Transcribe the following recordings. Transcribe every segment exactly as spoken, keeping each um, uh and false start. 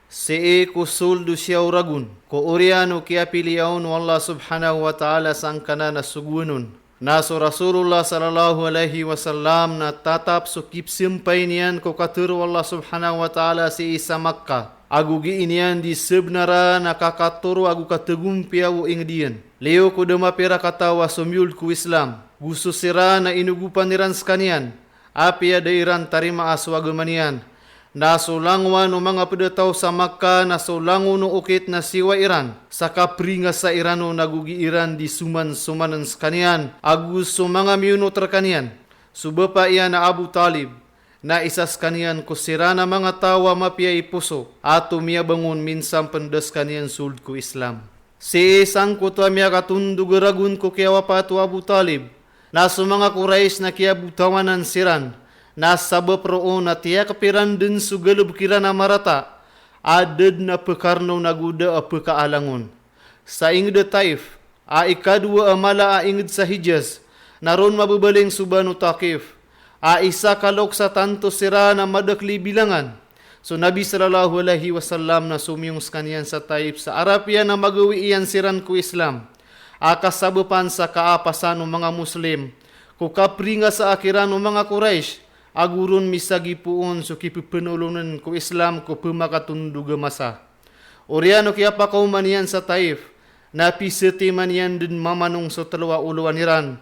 Sii ko sold o siyaw ragon ko oriyan o kiyapiliya on o Allah subhanahu wa ta'ala sangkanan a sogoan on. Na so Rasulullah sallallahu alaihi wasallam na tatap so kipsempay niyan ko katharo o Allah subhanahu wa ta'ala sii sa Makkah. Ago gii niyan di sebenar a na kakatoro ago katagompiya o inged iyan. Liyo ko da mapiya rakataw a somiyold ko Islam. Go so siran na inogopan iran sekaniyan. Apiya da iran tarimaa so agama niyan. Na so langowan o manga ped a taw sa Makkah na so langon o okit na siyowa iran. Sa kapringasa iran on ago gii ran di somansomanen sekaniyan. Ago so manga miyonot rekaniyan. So bapa iyan a Abu Talib. Na isa sekaniyan ko siran a manga taw a mapiya i poso. A tomiyabangon minsan pen da sekaniyan sold ko Islam. Sii sangkoto a miyakatondog a ragon ko kiyawapat o Abu Talib, na so manga Quraysh na kiyabotawanan siran, na sabap roo na tiyakep iran den so galebek iran a marata, a da den a pekarnon ago da a pekaalangon. Sa inged a Taif, a ikadowa a mala a inged sa Hijaz, na ron mabebaling so Banu Thaqif, a isa ka loks a tanto siran a madakel i bilangan. So Nabi sallallahu alaihi wasallam na somiyong sekaniyan sa Taif sa arap iyan a magawi iyan siran ko Islam. A kasabapan sa kaapasan o manga Muslim ko kapringasaa kiran o manga Quraysh, ago ron misagipoon so kipepenolonen ko Islam ko pemakatondog a masa. Oriyan o kiyapakaoma niyan sa Taif, na pisetiman iyan den mamanong so telo a olowan iran.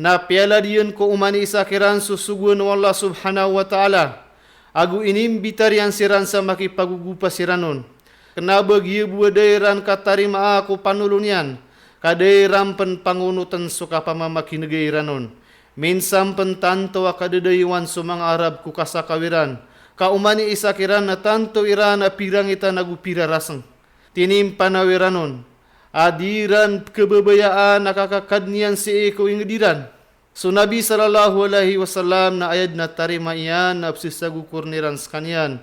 Na piyaladiyen ko omani isa kiran so sogoan o Allah subhanahu wa ta'ala. Ago inimbitar iyan siran sa makipagogopa siran on. Kena ba giya bo a da iran katarimaa ko panolon iyan, ka da iran pen pangonoten so kapamamakinega iran on. Minsan pen tanto a kadadayowan so manga Arab ko kasakaw iran. Ka omani isa kiran na tanto iran a pirangitan ago piraraseng. Tinimpanaw iran on a di iran kebabayaan a kakakadn iyan sii ko inged iran. So Nabi sallallahu alaihi wasallam na aya den a tarima iyan na pesesagokor iran sekaniyan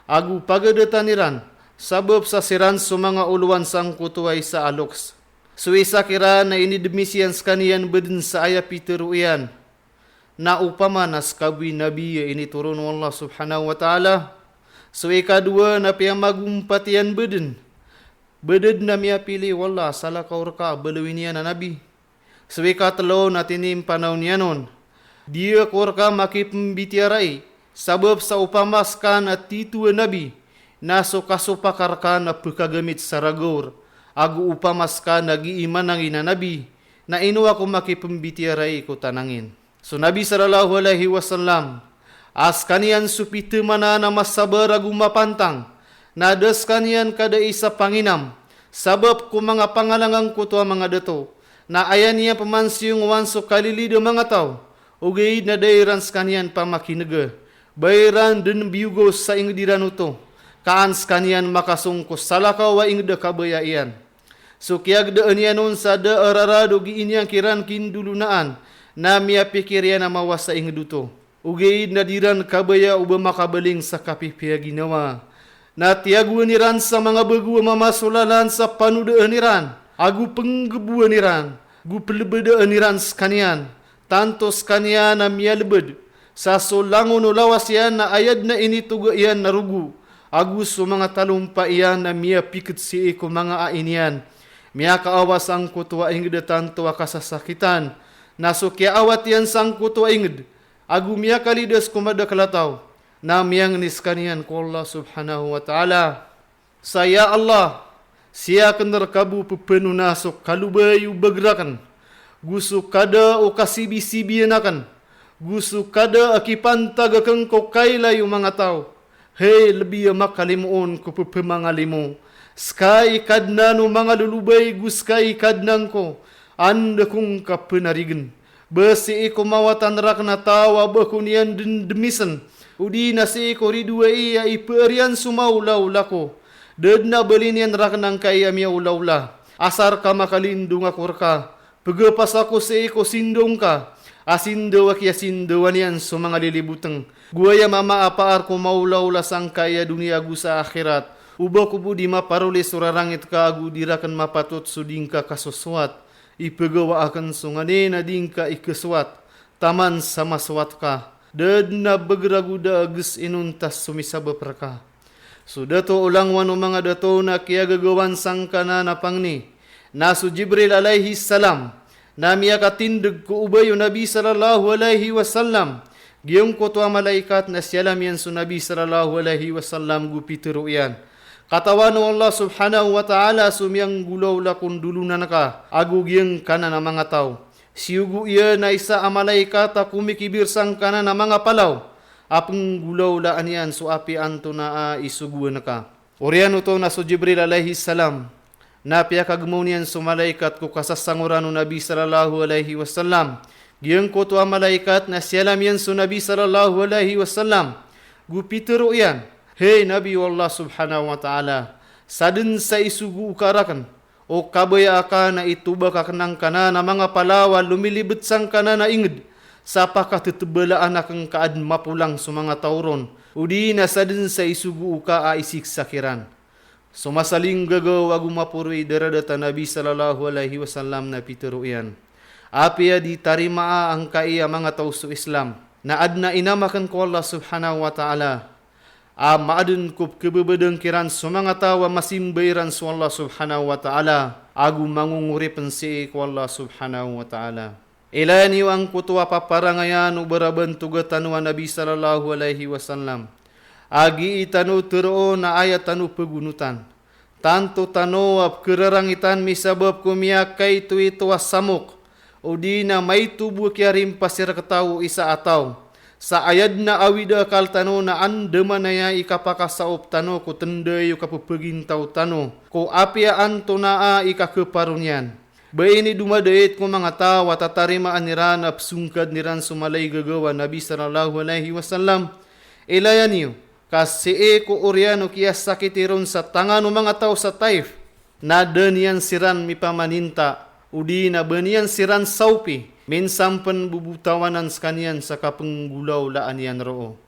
ago pagadatan iran, sabap sa siran so manga olowan sangkoto a isa a loks. So isa kiran na inidemis iyan sekaniyan baden sa aya pitero iyan. Na opama na seka bo i nabi a initoron o Allah subhanahu wa ta'ala. So ikadowa na piyamagompat iyan baden. Baden na miyapili o Allah a salakaw reka a baloy niyan a nabi. So ikatelo na tinimpanaw niyan on. Di ako reka makipembitiyarai, sabap sa opama seka na tito a nabi, na so kasopaka reka na pekagamit sa ragor, ago opama seka na gii manangin a nabi, na ino ako makipembitiyarai ko tanangin. So Nabi sallallahu alaihi wasallam, a sekaniyan so pitemanaan a masabar ago mapantang, na da sekaniyan kada isa panginam, sabap ko manga pangalang angkoto a manga dato, na aya niyan pemansiyongowan so kalilid a manga taw, ogaid na da iran sekaniyan pamakinega, ba iran den biyogaw sa inged iran oto, ka an sekaniyan makasong ko salakaw a inged a kabaya iyan. So kiyagedaan iyan on sa da a rarad o gii niyan kiran kindolonaan, na miyapikir iyan a mawasa inged oto. Ogaid na di ran kabaya o ba makabaling sa kapipiya ginawa. Na tiyagoan iran sa manga bago a mama so lalan sa panodaan iran, ago penggeboan iran, go pelebedaan iran sekaniyan. Tanto sekaniyan a miyalebed sa so langon o lawas iyan na aya den a initoga iyan na rogo, ago so manga talompa iyan a miyapiket sii ko manga ai niyan. Miyakaawa sangkoto a inged a tanto a kasasakitan, na so kiyaawat iyan sangkoto a inged, ago miyakalidas ko madakel a taw, na miyangni sekaniyan ko Allah subhanahu wa ta'ala. Sa ya Allah, siyaken reka bo pepenona so kalobay o bager aken, go so kada o kasibisibiyan aken, go so kada a kipantag aken ko kailay o manga taw. Hay lebi a makalimoon ko pepemangalimo. Seka i Kadnan o manga lolobay go seka i Kadnan ko, anda ko ngka penarigen. Ba sii ko mawatan raken a taw a ba ko niyan den demisen, odi na sii ko ridoay a ipaariyan so maolaola ko. Da den a bali niyan raken angkai a miyaolaola. Asar ka makalindong ako reka. Pegapasa ko sii ko sindaw ngka a sindaw a kiyasindawan iyan so manga liliboteng. Go aya mama a paar ko maolaola sangkai a doniya go sa akhirat. O ba ko bo di maparoli so rarangit ka ago di raken mapatot so di ngka kasosowat. Ipagawa aken so nganin a di ngka ikesowat taman sa masowat ka. Da den a bager ago da a ges inontas so misabap reka. So dato o langowan o manga dato na kiyagagawan sangkanan a pangni na so Jibril alayhis salam na miyakatindg ko obay o Nabi sallallahu alayhi wasallam. Giyangkoto a malaikat na siyalam iyan so Nabi sallallahu alayhi wasallam go pitharo iyan: Katawan o Allah subhanahu wa ta'ala so miyanggolawla ko ndolonan ka ago giyangkanan a manga taw. Siyogo iyan a isa a malaikat a komikibir sangkanan a manga palaw a pnggolawlaan iyan so apiya antonaa i sogoan ka. Oriyan oto na so Jibril alayhis salam na piyakagmaw niyan so malaikat ko kasasangoran o Nabi sallallahu alayhi wasallam. Giyangkoto a malaikat na siyalam iyan so Nabi sallallahu alayhi wasallam go pitharo iyan: Hay Nabi o Allah subhanahu wa ta'ala, sadn sa isogo ka rakn o kabaya aka na itobak akn angkanan a manga palaw a lomilibt sangkanan a ingd sa pakatetebalaan akn ka adn mapolang so manga taw ron, odi na sadn sa isogo ka a isiksa kiran. So masalinggagaw ago maporo i daradat a Nabi sallallahu alayhi wasallam na pitharo iyan: Apiya di tarimaa angkai a manga taw so Islam na adn a inam akn ko Allah subhanahu wa ta'ala a maadn ko pkhababadn kiran so manga taw a masimba iran so Allah subhanahu wa ta'ala ago mangongoripn sii ko Allah subhanahu wa ta'ala. Ilaya niyo angkoto a paparangayan o barabantoga tano a Nabi sallallahu alayhi wasallam a gii tano tharoon a aya tano pagonotan. Tanto tano a pkhararangitan misabap ko miyakaitoito a samok, odi na maito bo kiyarimpas i rk taw o isa a taw. Sa aya dn a awid a akal tano na andamanaya i kapakasaop tano ko tnday o kapphagintaw tano ko apiya antonaa i kakhaparo niyan. Ba ini domadait ko manga taw a tatarimaan iran a psongkadn iran so malay gagaw a Nabi sallallahu alayhi wasallam. Ilaya niyo ka sii ko oriyan o kiyasakiti ron sa tangan o manga taw sa Taif na da niyan siran mipamaninta, odi na ba niyan siran saopi, minsan pn bobotawanan skaniyan sa kapnggolawlaan iyan roo.